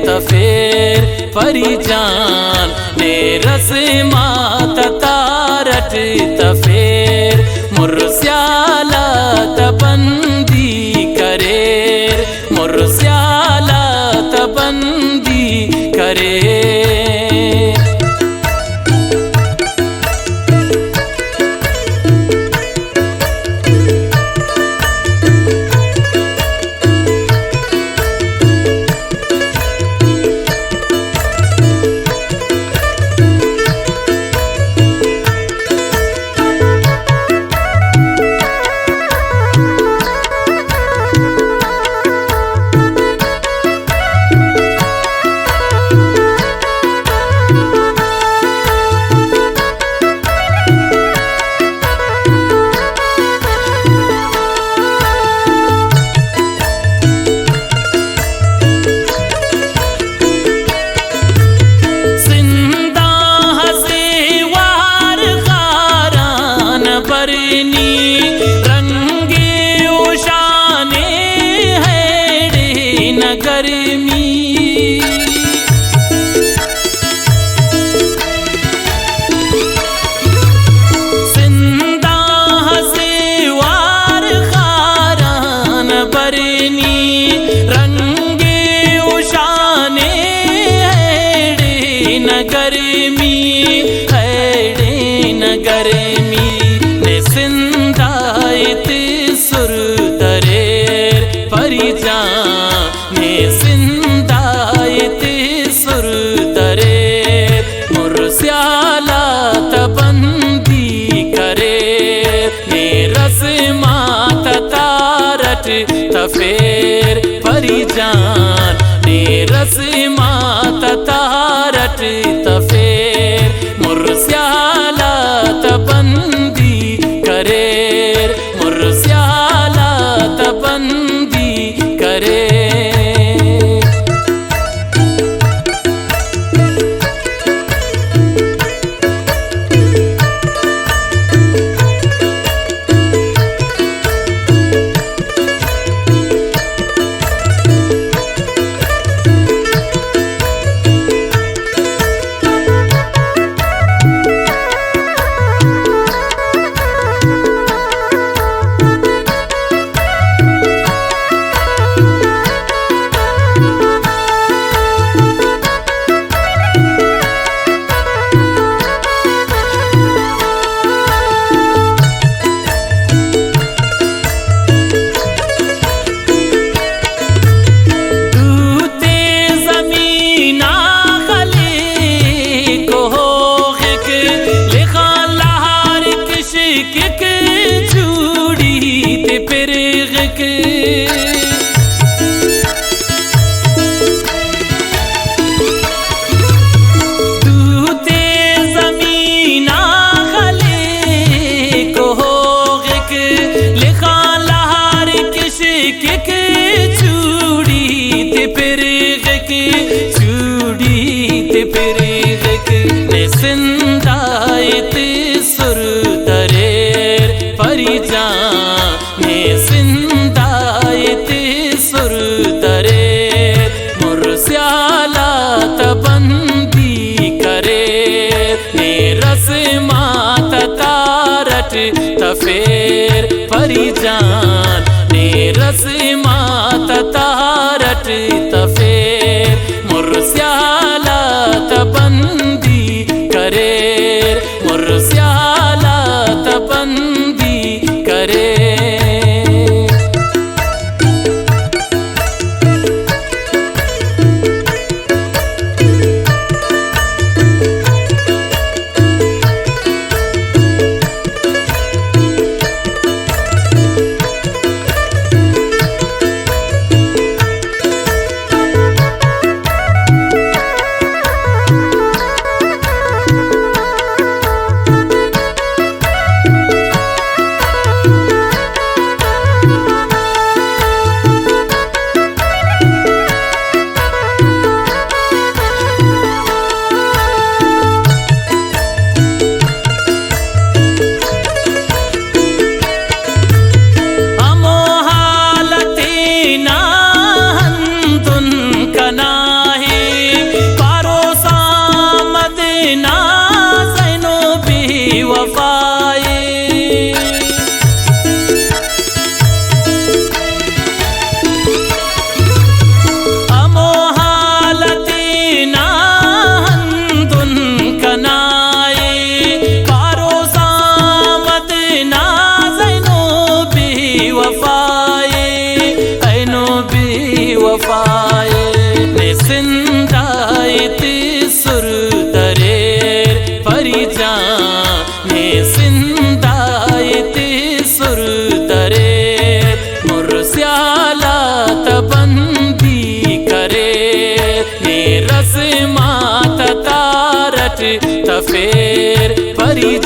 تفیر پری جان، نے رسمات تارٹ تفیر، مر سیالا تبندی کریر، مر سیالا تبندی کریر۔ سنداں ہزے وار خاران برنی، رنگے اوشانے ہیڑے نہ گرمی۔ سنداں ہزے وار خاران برنی، رنگے اوشانے ہیڑے نہ گرمی، ہیڑے نہ گرمی۔ نے سندایت سر دریر پری جان، نے سندایت سر دریر، مر سیالا تبندی کریر، نے رسمات تارٹ تفیر پری جان، نے رسمات تارٹ تفیر، مر سیالا تبندی کریر، مر سیالا تبندی کریر۔ دوتے زمینا خلق ہوغک، لخان لہار کشکک، چوڑی تے پرغک۔ دوتے زمینا خلق ہوغک، لخان لہار کشکک، چوڑی تے پرغک، چوڑی تے پرغک۔ نے سندایت سر دریر پری جان، نے سندایت سر دریر، مر سیالا تبندی کریر، نے رسمات تارٹ تفیر پری جان، نے رسمات تارٹ تفیر، مر سیالا تبندی کریر، مر سیالا تبندی کریر۔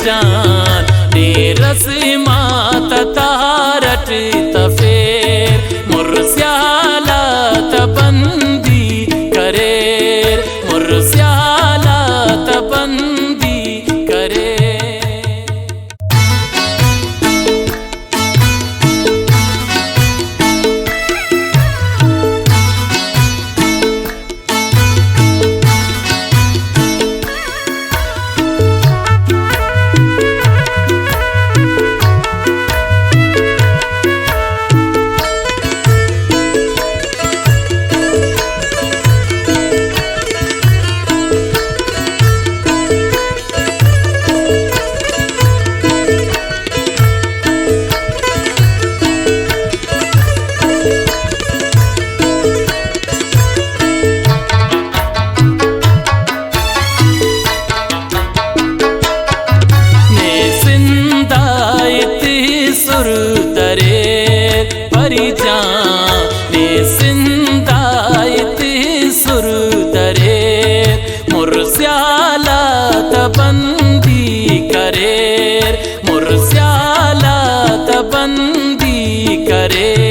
جان نے رسمات تارٹ تفیر، مرسیالات بندی کریر، مرسیالات بندی کریر۔ نے سندایتی سر دریر، پری جان نے سندایتی سر دریر، مرسیالات بندی کریر، مرسیالات بندی کریر۔